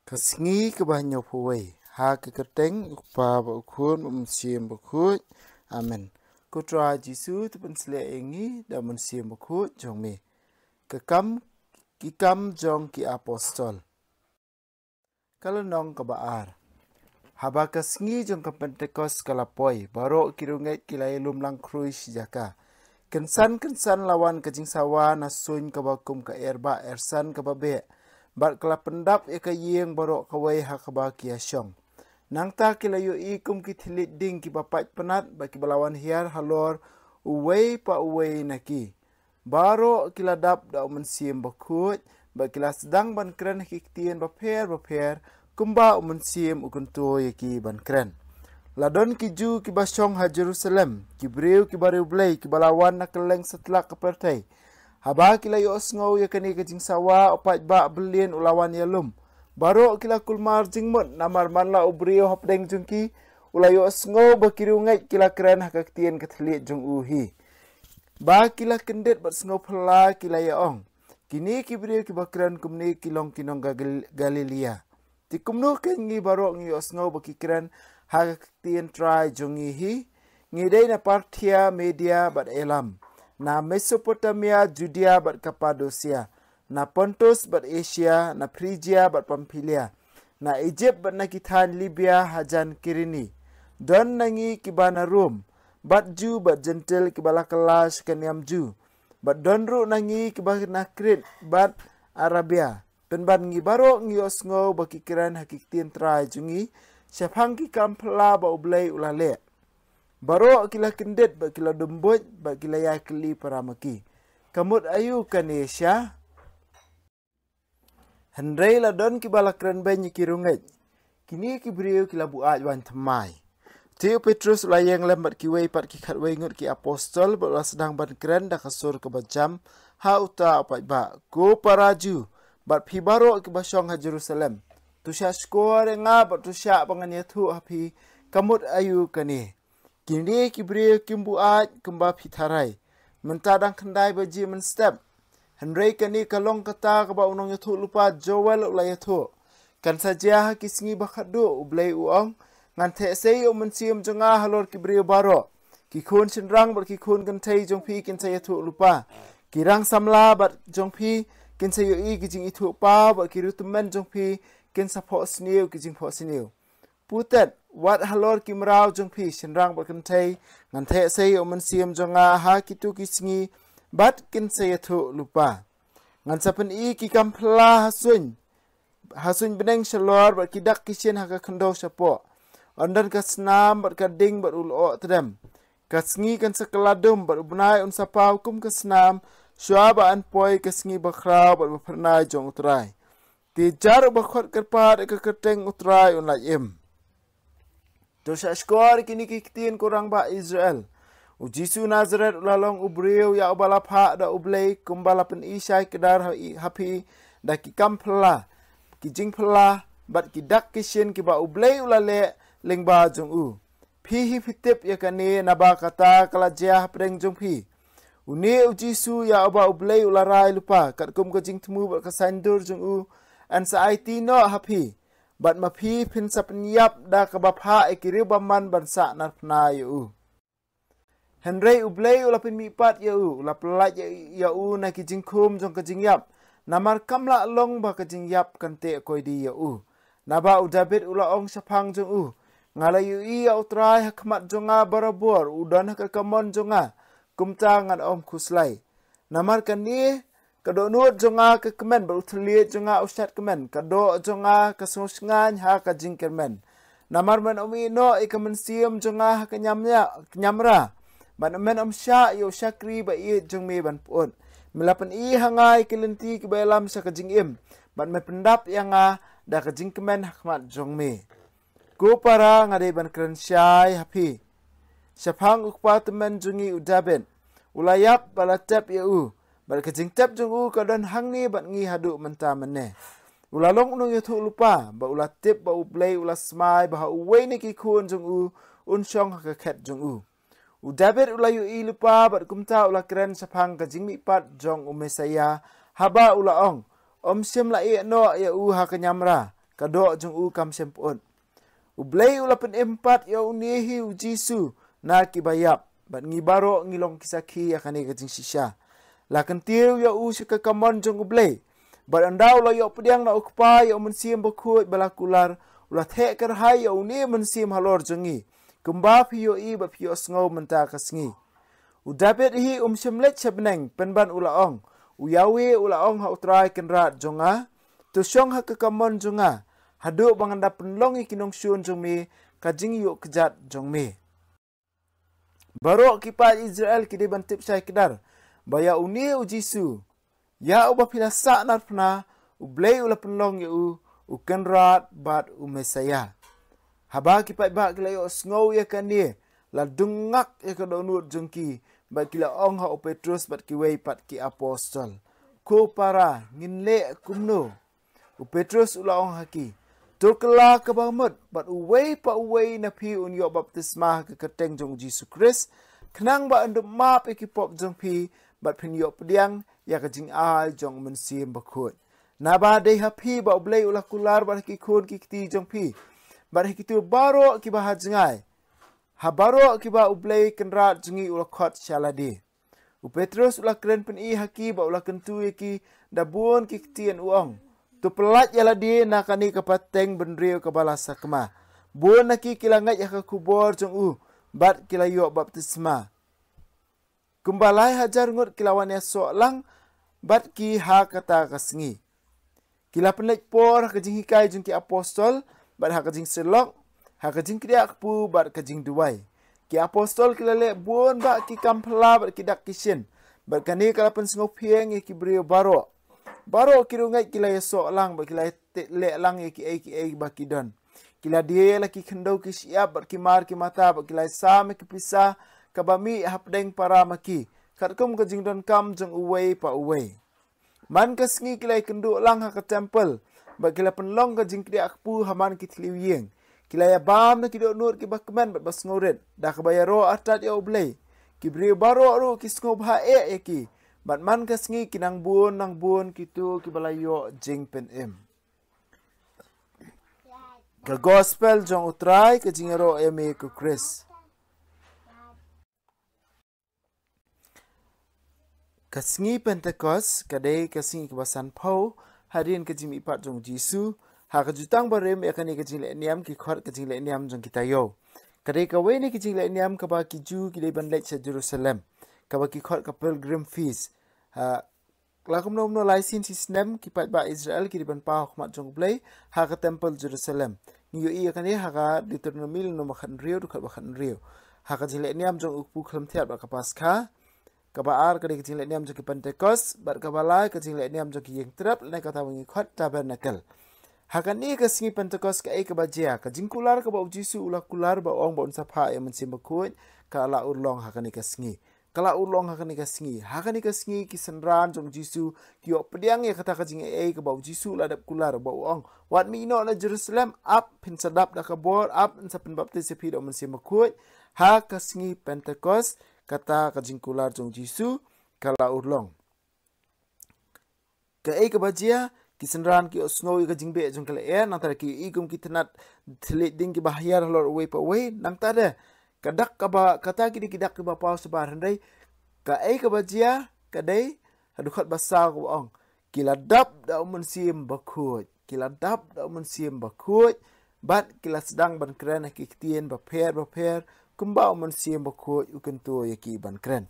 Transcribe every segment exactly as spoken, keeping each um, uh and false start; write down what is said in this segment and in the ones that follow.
Ka sngi kaba hynñiewphew wei. Ha ka kyrteng u Kpa bad u Khun bad u Mynsiem Bakhuid. Amen. Ko Trai Jisu, to pynsleh ïa ngi da u Mynsiem Bakhuid jong me. Ka kam, ki kam jong ki apostol. Ka lynnong kaba ar. Haba ka sngi jong ka Pentekost ka la poi, baroh ki riewngeit ki la ïalum lang khrui shi jaka. Kynsan kynsan la wan ka jingsawa na suiñ kaba kum ka erbah ersan kaba beh, bad ka la pyndap ïa ka ïing baroh kawei ha kaba ki ïashong. Nangta ki la ïohi kum ki thylliej ding kiba pait pynat, bad kiba la wan hiar halor uwei pa uwei na ki. Baroh ki la dap da u Mynsiem Bakhuid, bad ki la sdang ban kren ha ki ktien bapher bapher, kumba u Mynsiem u kyntu ïa ki ban kren. La don ki Jiw kiba shong ha Jerusalem, ki briew kiba riewblei, kiba la wan na kylleng satlak ka pyrthei. Haba ki la ïohsngew ïa kane ka jingsawa, u paidbah byllien u la wan ïalum. Baroh ki la kulmar jingmut, namar man la u briew hapdeng jong ki u la ïohsngew ba ki riewngeit ki la kren ha ka ktien ka thylliej jong u hi. Ba ki la kyndit bad sngewphylla, ki la ïa-ong, kine ki briew kiba kren kumne ki long ki nong Gal-, Galilea. Te kumno kein ngi baroh ngi ïohsngew ba ki kren ha ka ktien Trai jong ngi hi? Ngi dei na Parthia, Media bad Elam, na Mesopotamia, Judea bad Kapadosia, na Pontus bad Asia, na Phrygia bad Pamphylia, na Ijipt bad na ki thaiñ Libia hajan Kirene. Don na ngi kiba na Rom, bad Jiw bad Jentil, kiba la kylla sha ka niam Jiw. Bad don ruh na ngi kiba na Krit bad Arabia. Pynban ngi baroh ngi ïohsngew ba ki kren ha ki ktien Trai jong ngi, shaphang ki kam phylla ba U Blei u la leh. Baroh ki la kyndit bad ki la dum buit bad ki la ïai kylli para ma ki, ka mut aïu kane sha? Hynrei la don kiba la kren beiñ ïa ki riewngeit, kine ki briew ki la buaid waiñ thymmai. Te u Petrus u la ïeng lem bad kiwei pat ki khatwei ngut ki apostol, bad u la sdang ban kren da ka sur kaba jam ha uta u paidbah, ko para Jiw, bad phi baroh kiba shong ha Jerusalem, to shah shkor ïa nga bad to shah ba ngan ïathuh ha phi ka mut aïu kane. Kine ki briew kim buaid kumba phi tharai. Mynta dang khyndai baje mynstep. Hynrei kane ka long kata kaba u nongïathuhlypa Joel u la ïathuh. Kan sa jia ha ki sngi ba khatduh, U Blei u ong, ngan theh sei ïa u Mynsiem jong nga halor ki briew baroh. Ki khun shynrang bad ki khun kynthei jong phi kin sa ïathuhlypa. Ki rang samla bad jong phi kin sa ïohi ki jingithuhpaw bad ki riewtymmen jong phi kin sa phohsniew ki jingphohsniew. Putet, wat halor ki mraw jong phi shynrang bad kynthei, ngan theh sei ïa u Mynsiem jong nga ha kito ki sngi, bad kin sa ïathuhlypa. Ngan sa pyni ki kam phylla ha suiñ, ha suiñ bneng shalor, bad ki dak ki shin ha ka khyndew shapoh. Un don ka snam bad ka ding bad u lyoh tdem. Ka sngi kan sa kylla dum bad u bnai un sa paw kum ka snam, shuwa ba yn poi ka sngi bakhraw bad baphyrnai jong U Trai. Te jar uba khot kyrpad ïa ka kyrteng U Trai un lait im. To shah shkor ïa kine ki ktien, ko rangbah Israel. U Jisu Nasaret u la long u briew ïa uba la phah da U Blei, kumba la pyni shai kdar ha i-, ha phi da ki kam phylla, ki jingphylla, bad ki dak ki shin kiba U Blei u la leh lyngba jong u. Phi hi phi tip ïa kane, naba kata ka la jia hapdeng jong phi. Une u Jisu ïa uba U Blei u la rai lypa, katkum ka jingthmu bad ka saiñdur jong u, yn sa aiti noh ha phi. Bad ma phi phin sa pynïap da kaba phah ïa ki riew bymman ban sah narphna ïa u. Hynrei U Blei u la pynmihpat ïa u, u la pyllait ïa, ïa u na ki jingkhum jong ka jingïap. Namar kam lah long ba ka jingïap kan teh koidi ïa u. Naba u Dabid u la ong shaphang jong u, nga la ïohi ïa U Trai ha khmat jong nga barabor, u don ha ka kamon jong nga, kumta ngan ym khuslai. Namar kane ka dohnud jong nga ka kmen, bad u thylliej jong nga u shad kmen, ka doh jong nga ka sngewsngaiñ ha ka jingkyrmen. Namar men ym ïeh noh ïa ka mynsiem jong nga ha ka ñiamra, bad men ym shah ïa u shakri ba ïeit jong me ban pyut. Me la pyni ha nga ïa ki lynti kiba ïalam sha ka jingim, bad me pyndap ïa nga da ka jingkmen ha khmat jong me. Ko para, nga dei ban kren shai ha phi shaphang u kpa tymmen jong ngi u Dabid. U la ïap bad la tep ïa u, bad ka jingtep jong u ka don hangne bad ngi haduh mynta mynne. U la long u nongïathuhlypa, bad u la tip ba U Blei u la smai ba ha uwei na ki khun jong u un shong ha ka khet jong u. U Dabid u la ïohi lypa bad kumta u la kren shaphang ka jingmihpat jong u Messaïah, haba u la ong, ym shym la ïeh noh ïa u ha ka ñiamra, ka doh jong u kam shym pyut. U Blei u la pynim pat ïa une hi u Jisu na kiba ïap, bad ngi baroh ngi long ki sakhi ïa kane ka jingshisha. La kyntiew ïa u sha ka kamon jong U Blei, bad ynda u la ïoh pdiang na u Kpa ïa u Mynsiem Bakhuid ba la kular, u la theh kyrhai ïa une u mynsiem halor jong ngi, kumba phi ïohi bad phi ïohsngew mynta ka sngi. U Dabid hi um shym leit sha bneng, pynban u la ong, U Yahweh u la ong ha U Trai Kynrad jong nga, to shong ha ka kamon jong nga, haduh ba ngan da pynlong ïa ki nongshun jong me ka jingïuhkjat jong me. Baroh ki paid Israel ki dei ban tip shai kdar ba ïa une u Jisu, ïa uba phi la sahnarphna, U Blei u la pynlong ïa u u Kynrad bad u Messaïah. Haba ki paidbah ki la ïohsngew ïa kane, la dungak ïa ka dohnud jong ki, bad ki la ong ha u Petrus bad kiwei pat ki apostol, Ko para, ngin leh kumno? U Petrus u la ong ha ki, to kylla kaba mut, bad uwei pa uwei na phi un ïoh baptisma ha ka kyrteng jong U Jisu Khrist, khnang ba un da map ïa ki pop jong phi, bad phin ïoh pdiang ïa ka jingai jong U Mynsiem Bakhuid. Naba dei ha phi ba U Blei u la kular bad ha ki khun ki kti jong phi, bad ha kito baroh kiba ha jngai, ha baroh kiba U Blei Kynrad jong ngi u la khot sha lade. U Petrus u la kren pyni ha ki bad u la kyntu ïa ki da bun ki ktien u ong, to pyllait ïa lade na kane ka pateng bynriew kaba la sakma. Bun na ki ki la ngeit ïa ka khubor jong u, bad ki la ïoh baptisma. Kumba lai hajar ngut ki la wan ïasoh lang bad ki ha kata ka sngi. Ki la pynleit por ha ka jinghikai jong ki apostol, bad ha ka jingsylok, ha ka jingkdiah kpu bad ka jingduwai. Ki apostol ki la leh bun bah ki kam phylla bad ki dak ki shin, bad kane ka la pynsngewphieng ïa ki briew baroh. Baroh ki riewngeit ki la ïasoh lang bad ki la te-, leh lang ïa kiei kiei ba ki don. Ki la die la ki khyndew ki shyiap bad ki mar ki mata bad ki la sam ïa ki pisa kaba mih hapdeng para ma ki, katkum ka jingdonkam jong uwei pa uwei. Man ka sngi ki la ïakynduh lang ha ka templ, bad ki la pynlong ka jingkdiah kpu ha man ki thliew ïing. Ki la ïabam na ki dohnud kiba kmen bad ba sngewrit, da kaba ïaroh artat ïa U Blei. Ki briew baroh ruh ki sngewbha eh ïa ki, bad man ka sngi ki nang bun nang bun kito kiba la ïoh jingpynim. Ka gospel jong U Trai, ka jingïaroh ïa me ko Khrist. Ka sngi Pentekost ka dei ka sngi kaba sanphew hadien ka jingmihpat jong U Jisu. Ha ka Jutang Barim ïa kane ka jinglehniam ki khot ka jinglehniam jong ki taïew. Ka dei kawei na ki jinglehniam kaba ki Jiw ki dei ban leit sha Jerusalem, kaba ki khot ka Pilgrim Feast. Ha, la kumno kumno lai sien shi snem ki paidbah Israel ki dei ban paw ha khmat jong U Blei ha ka templ Jerusalem. Ngi ïohi ïa kane ha ka Deuteronomi lynnong ba khathynriew, dkhot ba khathynriew. Ha ka jinglehniam jong U Kpu Khlem Thiat bad ka Paskha. Kaba ar ka dei ka jinglehniam jong ki Pentekost, bad kaba lai ka jinglehniam jong ki ïing trep, lane kata ba ngi khot tabernacle. Ha kane ka sngi Pentekost kaei kaba jia? Ka jingkular kaba U Jisu u la kular ba u ong ba un sa phah ïa U Mynsiem Bakhuid, ka la urlong ha kane ka sngi. Ka la urlong ha kane ka sngi. Ha kane ka sngi ki synran jong U Jisu ki ïoh pdiang ïa kata ka jingaiei kaba U Jisu u la dep kular ba u ong, wat mih noh na Jerusalem, ap phin sa dap da ka bor, ap yn sa pynbaptis ïa phi da U Mynsiem Bakhuid. Ha ka sngi Pentekost kata ka jingkular jong U Jisu ka la urlong. Kaei kaba jia? Ki synran ki ïohsngew ïa ka jingbeh jong ka lyer, nangta ki ïohi kum ki tnat thylliej ding kiba hiar halor uwei pa uwei, nangta de ka dak kaba, kata ki dei ki dak kiba paw shabar, hynrei kaei kaba jia ka dei ha dkhot ba saw kaba ong, ki la dap da U Mynsiem Bakhuid. Ki la dap da U Mynsiem Bakhuid, bad ki la sdang ban kren ha ki ktien bapher bapher, kumba U Mynsiem Bakhuid u kyntu ïa ki ban kren.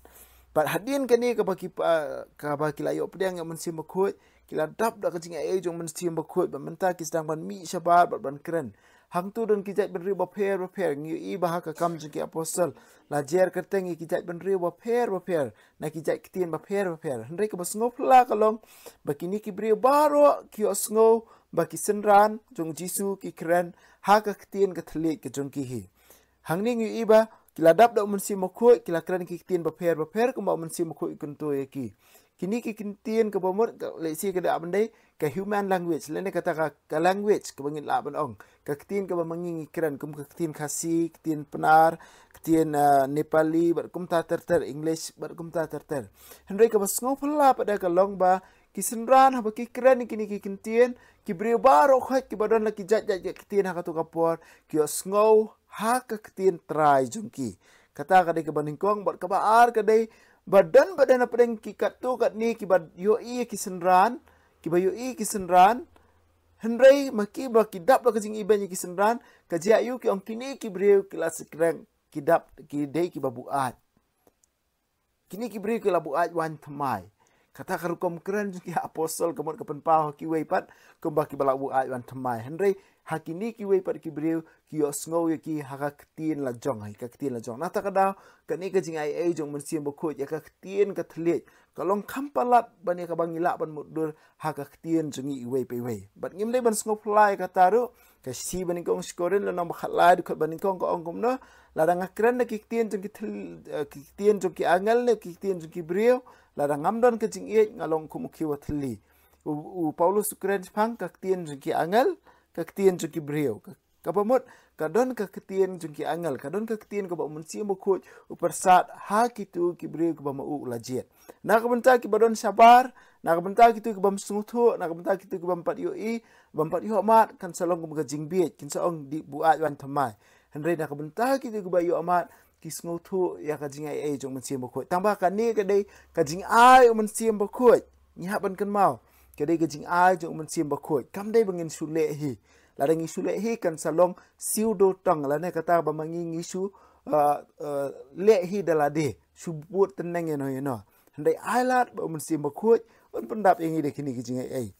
Bad hadien kane kaba ki, ah, kaba ki la ïoh pdiang ïa U Mynsiem Bakhuid, ki la dap da ka jingaiei jong U Mynsiem Bakhuid, bad mynta ki sdang ban mih shabar bad ban kren. Hangto don ki jaitbynriew bapher bapher, ngi ïohi ba ha ka Kam jong ki Apostol la jer kyrteng ïa ki jaitbynriew bapher bapher, na ki jait ktien bapher bapher. Hynrei kaba sngewphylla ka long ba kine ki briew baroh ki ïohsngew ba ki synran jong U Jisu ki kren ha ka ktien ka thylliej ka jong ki hi. Hangne ngi ïohi ba ki la dap da U Mynsiem Bakhuid, ki la kren ki ktien bapher bapher kumba U Mynsiem Bakhuid u kyntu ïa ki. Kine ki ktien kaba mut ka lehse ka dei ban dei ka human language, lane kata ka, ka language kaba ngin lah ban ong, ka ktien kaba ma ngi ngi kren, kum ka ktien Khasi, ktien Pnar, ktien, ah, Nepali, bad kumta ter ter, English, bad kumta ter ter. Hynrei kaba sngewphylla pat de ka long ba ki synran haba ki kren ïa kine ki ktien, ki briew baroh khoit kiba don la ki jait jait ki ktien ha kato ka por, ki ïohsngew ha ka ktien trai jong ki. Kata ka dei kaba nyngkong, bad kaba ar ka dei ba don ba don hapdeng ki katto katne kiba ïohi ïa ki synran, kiba ïohi ïa ki synran, hynrei ma kiba ki dap la ka jingibeiñ ïa ki synran, ka jia aïu? Ki ong kine ki briew ki la skreng, ki dap, ki dei kiba buaid. Kine ki briew ki la buaid waiñ thymmai. Kata ka rukom kren jong ki apostol ka mut ka pynpaw ha kiwei pat kumba kiba la buaid waiñ thymmai. Hynrei ha kine kiwei pat ki briew ki ïohsngew ïa ki ha ka ktien la jong, ha ka ktien la jong. Na kata ka daw, kane ka jingai ei jong u Mynsiem Bakhuid ïa ka ktien ka thylliej ka long kham palat ban ïa kaba ngi lah ban mutdur ha ka ktien jong ngi iwei pa iwei. Bad ngim dei ban sngewphylla ïa kata ruh, ka shithi ba nyngkong sha ki Korinth lynnong ba khatlai dkhot ba nyngkong ka ong kumno: Lada nga kren da ki ktien jong ki thyl-, eh, ki ktien jong ki angel ne ki ktien jong ki briew, lada ngam don ka jingïeit, nga long kum u khiew thylli. U, u Paulus u kren shaphang ka ktien jong ki angel, ka ktien jong ki briew. Ka, kaba mut, ka don ka ktien jong ki angel, ka don ka ktien kaba u Mynsiem Bakhuid u pyrsad ha kito ki briew kiba ma u u la jied. Na ka bynta kiba don shabar, na ka bynta kito kibym sngewthuh, na ka bynta kito kibym pat ïohi, bym pat ïohmad, kan sa long kum ka jingbieit, kin sa ong dei buaid waiñ thymmai. Hynrei na ka bynta kito kiba ïohmad, ki sngewthuh ïa ka jingai ei jong u Mynsiem Bakhuid. Tangba kane ka dei ka jingai u Mynsiem Bakhuid. Ngi hap ban kynmaw, ka dei ka jingai jong u Mynsiem Bakhuid. Kam dei ba ngin shu leh hi. Lada ngi shu leh hi kan sa long siew dor tang, lane kata ba ma ngi ngi shu, uh, uh, leh hi da lade, shu bud tneng ïano ïano. Hynrei ai lad ba u Mynsiem Bakhuid un pyndap ïa ngi da kine ki jingai ei.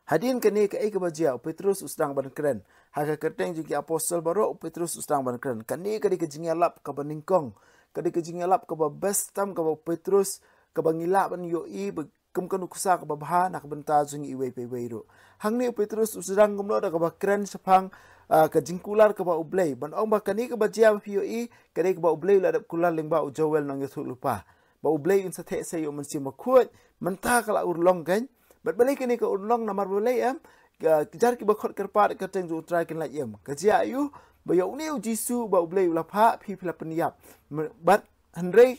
Hadien kane kaei kaba jia, u Petrus u sdang ban kren. Ha ka kyrteng jong ki apostol baroh, u Petrus u sdang ban kren. Kane ka dei ka jingïalap kaba nyngkong, ka dei ka jingïalap kaba best tam kaba u Petrus, kaba ngi lah ban ïohi ba kum ka nuksa kaba bha na ka bynta jong ngi iwei pa iwei ruh. Hangne u Petrus u sdang kumno? Da kaba kren shaphang, ah, ka jingkular kaba U Blei. Ban ong ba kane kaba jia ba phi ïohi, ka dei kaba U Blei u la dep kular lyngba u Joel nongïathuhlypa. Ba U Blei un sa theh sei ïa u Mynsiem Bakhuid, mynta ka la urlong kan. Bad balei kane ka urlong? Namar balei em? Ka, jar kiba khot kyrpad ka kyrteng jong u Trai kin lait em. Ka jia aïu? Ba ïa une u Jisu ba U Blei u la phah, phi phi la pynïap. Me-, bad hynrei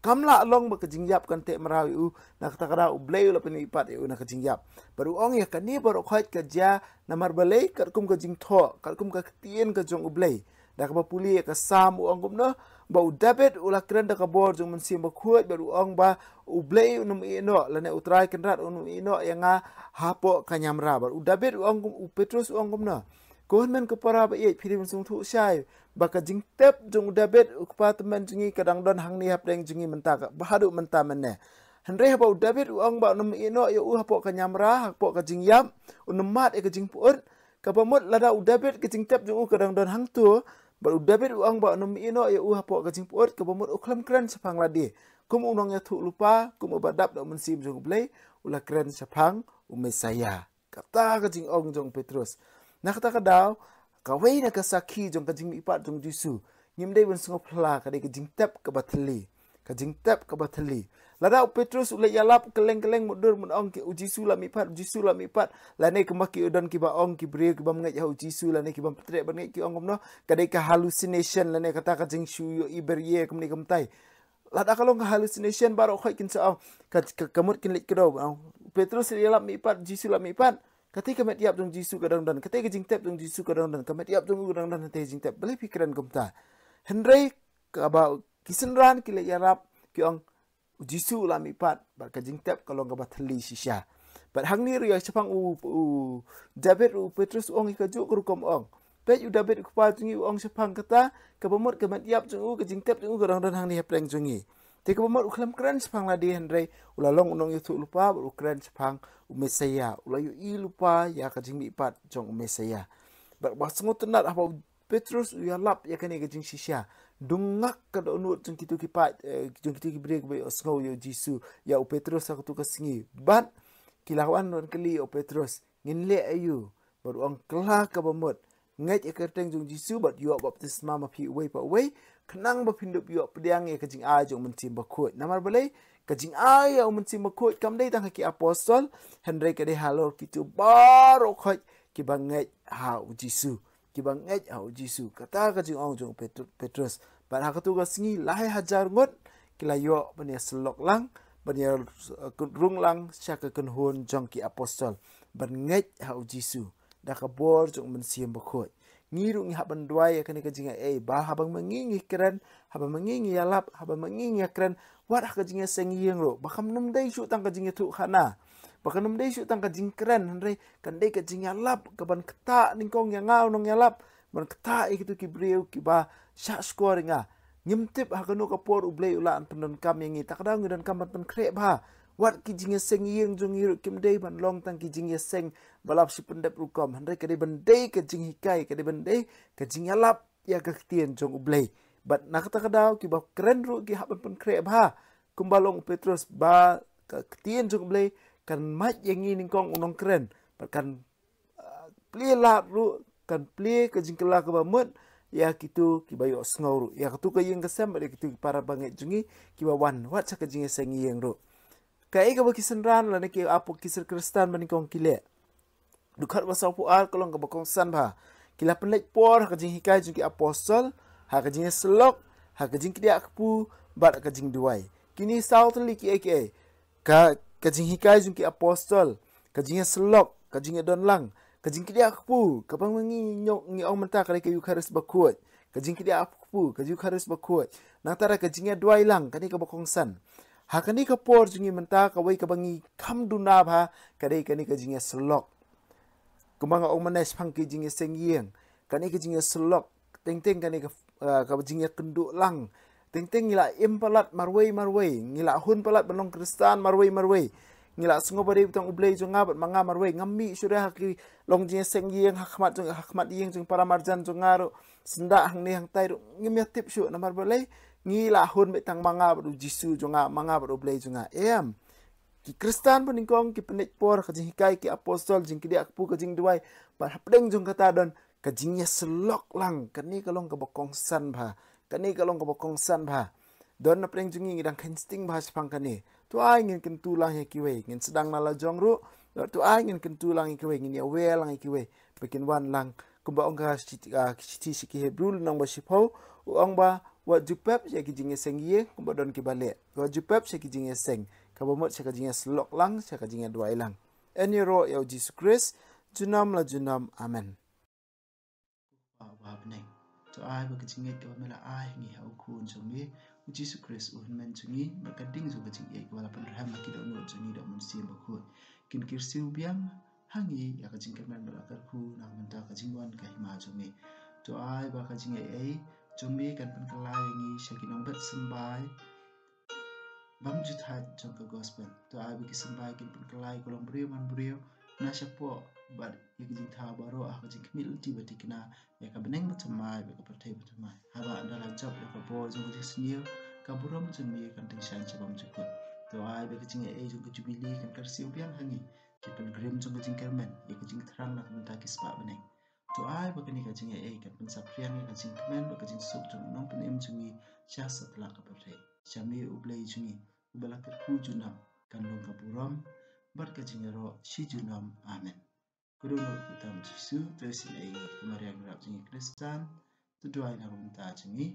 kam lah long ba ka jingïap kan teh mraw ïa u, na kata ka daw U Blei u la pynmihpat ïa u na ka jingïap. Bad u ong ïa kane baroh khoit ka jia namar balei? Katkum ka jingthoh, katkum ka ktien ka jong U Blei. Da kaba pule ïa ka Salm u ong kumno? Ba u David u la kren da ka bor jong u Mynsiem Bakhuid, bad u ong ba U Blei un ym ïehnoh, lane U Trai Kynrad un ym ïehnoh ïa nga hapoh ka niamra. Bad u David u ong kum-, u Petrus u ong kumno? Ko hynmen ko para ba ïeit, phi dei ban sngewthuh shai ba ka jingtep jong u David u kpa tymmen jong ngi ka dang don hangne hapdeng jong ngi mynta ka, ba haduh mynta mynne. Hynrei haba u David u ong ba un ym ïehnoh ïa u hapoh ka niamra, hapoh ka jingïap, un ym mad ïa ka jingpyut, kaba mut lada u David ka jingtep jong u ka dang don hangto, bad u David u ong ba un ym ïehnoh ïa u hapoh ka jingpyut, kaba mut u khlem kren shaphang lade. Kum u nongïathuhlypa, kum uba dap da u Mynsiem jong U Blei, u la kren shaphang u Messaïah. Kata ka jingong jong u Petrus. Na kata ka daw, kawei na ka sakhi jong ka jingmihpat jong u Jisu, ngim dei ban sngewphylla, ka dei ka jingtep kaba thylli. Ka jingtep kaba thylli. Lada u Petrus u leit ïalap kylleng kylleng mutdur ban ong ki, u Jisu la mihpat, u Jisu la mihpat, lane kumba ki don kiba ong, ki briew kibym ngeit ha u Jisu, lane kibym treh ban ngeit ki ong kumno, ka dei ka hallucination, lane kata ka jingshu ïohi berïe kumne kumtai. Lada ka long ka hallucination, baroh khoit kin sa ong, ka, ka, ka mut kin leit kdew. Ong, Petrus ïalap mihpat, Jisu la mihpat. Kata ka met ïap jong Jisu ka dang don, kata ka jingtep jong Jisu ka dang don, ka met ïap jong u ka dang don, kata ka jingtep. Balei phi kren kumta? Hynrei kaba ki synran ki leit ïarap, ki ong, u Jisu u la mihpat, bad ka jingtep ka long kaba thylli shisha. Bad hangne ruh ïa shaphang u, u David, u Petrus u ong ïa kajuh ka rukom ong. Peit, u David u kpa jong ngi u ong shaphang kata, kaba mut ka met ïap jong u, ka jingtep jong u ka dang don hangne hapdeng jong ngi. Te kaba mut u khlem kren shaphang lade, hynrei u la long u nongïathuhlypa, bad u kren shaphang u Messaïah, u la ïohi lypa ïa ka jingmihpat jong u Messaïah. Bad ba sngewtynnat haba u Petrus u ïalap ïa kane ka jingshisha, dungak ka dohnud jong kito ki paid, eh, jong kito ki briew kiba ïohsngew ïa u Jisu, ïa u Petrus ha kato ka sngi. Bad ki la wan ban kylli ïa u Petrus, ngin leh aïu? Bad u ong, kylla kaba mut, ngeit ïa ka kyrteng jong u Jisu bad ïoh baptisma ma phi uwei pa uwei, khnang ba phin dup ïoh pdiang ïa ka jingai jong u Mynsiem Bakhuid. Namar balei? Ka jingai ïa u Mynsiem Bakhuid kam dei tang ha ki apostol, hynrei ka dei halor kito baroh khoit kiba ngeit ha u Jisu. Kiba ngeit ha u Jisu. Kata ka jingong jong u Petr-, Petrus. Bad ha kato ka sngi lai hajar ngut ki la ïoh ban ïasyllok lang, ban ïa rung lang sha ka kynhun jong ki apostol ban ngeit ha u Jisu da ka bor jong u Mynsiem Bakhuid. Ngi ruh ngi hap ban duwai ïa kane ka jingaiei ba haba ma ngi ngi kren, haba ma ngi ngi ïalap, haba ma ngi ngi ïakren, wat ha ka jingïaseng ïing ruh ba kam nym dei shuh tang ka jingïathuh khana, ba kam nym dei shuh tang ka jingkren, hynrei kan dei ka jingïalap ka ban ktah nyngkong ïa nga u nongïalap, ban ktah ïa kito ki briew kiba shah shkor ïa nga. Ngim tip ha kano ka por U Blei u lah ban pyndonkam ïa ngi, ta ka daw ngi donkam ban pynkhreh bha. Wat ki jingïaseng ïing jong ngi ruh kim dei ban long tang ki jingïaseng ba lap shi pyndep rukom, hynrei ka dei ban dei ka jinghikai, ka dei ban dei ka jingïalap ïa ka ktien jong U Blei. Bad na kata ka daw kiba kren ruh ki hap ban pynkhreh bha, kumba long u Petrus, ba ka ktien jong U Blei kan mad ïa ngi nyngkong u nongkren, bad kan, ah, plie lad ruh, kan plie ka jingkylla kaba mut ïa kito kiba ïohsngew ruh, ïa kito ka ïing ka sem bad ïa kito ki para bangeit jong ngi kiba wan wat sha ka jingïaseng ïing ruh. Kaei kaba ki synran lane ki apo ki sir Khristan ba nyngkong ki leh? Dkhot ba sawphew ar ka long kaba kongsan bha. Ki la pynleit por ha ka jinghikai jong ki apostol, ha ka jingïasyllok, ha ka jingkdiah kpu, bad ha ka jingduwai. Kine saw tylli kiei kiei, ka, ka jinghikai jong ki apostol, ka jingïasyllok, ka jingïadon lang, ka jingkdiah kpu, kaba ngi, ngi ong mynta ka dei ka Eukharist Bakhuid, ka jingkdiah kpu, ka Eukharist Bakhuid. Nangta ka jingïaduwai lang, kane kaba kongsan. Ha kane ka por jong ngi mynta, kawei kaba ngi kham duna bha ka dei kane ka jingïasyllok. Kumba nga ong mynne shaphang ki jingïaseng ïing, kane ka jingïasyllok, teng teng kane ka, ah, ka jingïakynduh lang. Teng teng ngi la im palat marwei marwei, ngi la hun palat ban long Khristan marwei marwei. Ngi la sngew ba dei tang U Blei jong nga bad ma nga marwei. Ngam mih shuh ha ki long jingïaseng ïing ha khmat jong, ha khmat ïing jong para marjan jong nga ruh, syndah hangne hangtai ruh ngim ïatip shuh namar balei? Ngi la hun beit tang ma nga bad u Jisu jong nga, ma nga bad U Blei jong nga. Em. Ki Khristan ba nyngkong ki pynleit por ha ka jinghikai ki apostol, jingkdiah kpu, ka jingduwai. Bad hapdeng jong kata don ka jingïasyllok lang, kane ka long kaba kongsan bha, kane ka long kaba kongsan bha. Don napdeng jong ngi ngi dang kheiñ sting bha shaphang kane. To ai ngin kyntu lang ïa kiwei, ngin sdang na la jong ruh. To ai ngin kyntu lang ïa kiwei, ngin ïawer lang ïa kiwei ba kin wan lang. Kumba ong ka shi-, ah, shithi sha ki Hebru lynnong ba shiphew, u ong ba wat ju pep sha ki jingïaseng ïing kumba don kiba leh. Wat ju pep sha ki jingïaseng, kaba mut sha ka jingïasyllok lang, sha ka jingïaduwai lang. Yn ïaroh ïa u Jisu Khrist junom la junom. Amen. Ko Kpa uba ha bneng, to ai ba ka jingngeit kaba me la ai ha ngi ha u Khun jong me u Jisu Khrist u Hynmen jong ngi, bad ka ding jong ka jingïeit kaba la pynrhem ha ki dohnud jong ngi da u Mynsiem Bakhuid, kin kyrsiew biang ha ngi ïa ka jingkyrmen bad la kyrkhu na ka bynta ka jingwan ka hima jong me. To ai ba ka jingaiei jong me kan pynkylla ïa ngi sha ki nongbet symbai bym ju thait jong ka gospel. To ai ba ki symbai kin pynkylla ïa ka long briew man briew na shapoh bad ïa ka jingthaw baroh ha ka jingkhmih lynti ba thikna ïa ka bneng ba thymmai bad ka pyrthei ba thymmai. Haba ynda la jop ïa ka bor jong ka jingsniew, ka burom jong me kan tyngshaiñ sha bymjukut. To ai ba ka jingaiei jong ka jubili kan kyrsiew biang ha ngi, ki pilgrim jong ka jingkyrmen, ïa ka jingthrang na ka bynta ki spah bneng. To ai ba kane ka jingaiei kan pynsaphriang ïa ka jingkmen bad ka jingsuk jong u Nongpynim jong ngi sha satlak ka pyrthei. Sha me U Blei jong ngi uba la kyrkhu junom, kan long ka burom bad ka jingïaroh shi junom. Amen. Ka dohnud kata u Jisu, to isynei ïa ngi, ka Maria nongrep jong ngi Khristan, to duwai na ka bynta jong ngi.